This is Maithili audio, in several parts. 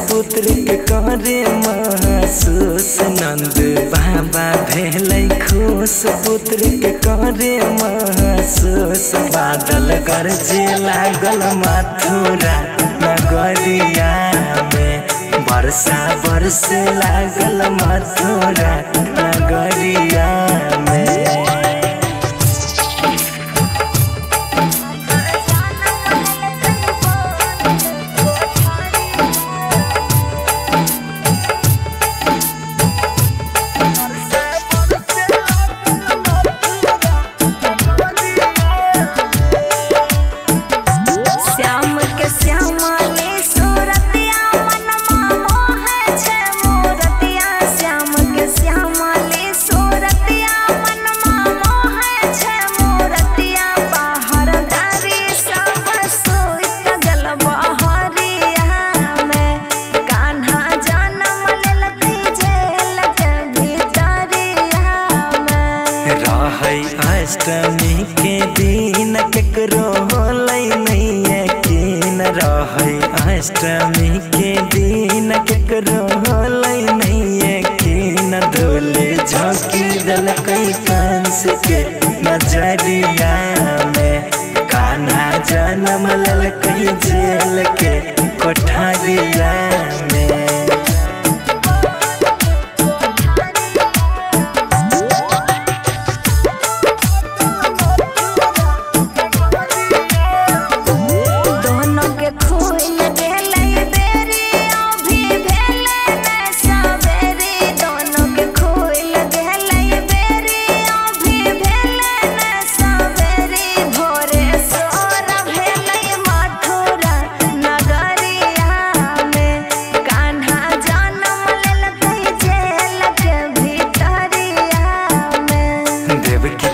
पुत्र के करे महसूस नंद बाबा भेलै खुश पुत्र के करे महसूस। बादल गरजे लागल मथुरा नगरिया में, वर्षा बरसे लागल मथुरा नगरिया में। अष्टमी के दिन केकरो होलै नहीं यकीन, रहै अष्टमी के दिन केकरो होलै नहीं यकीन। धूल झोंकी देलकै कंस के नजरिया में, कान्हा जन्म लेलकै जेल के कोठरिया में।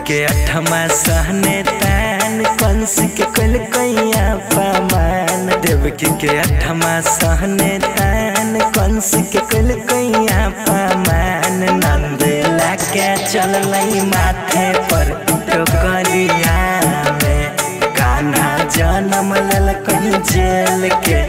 के अठमा सहने तान कंस के कलकैया पमान, देवकी के अठमा सहने तान कंस के कलकैया पमान। नंद लाके चललै माथे पर टोकरिया में, कान्हा जन्म लेलकै जेल के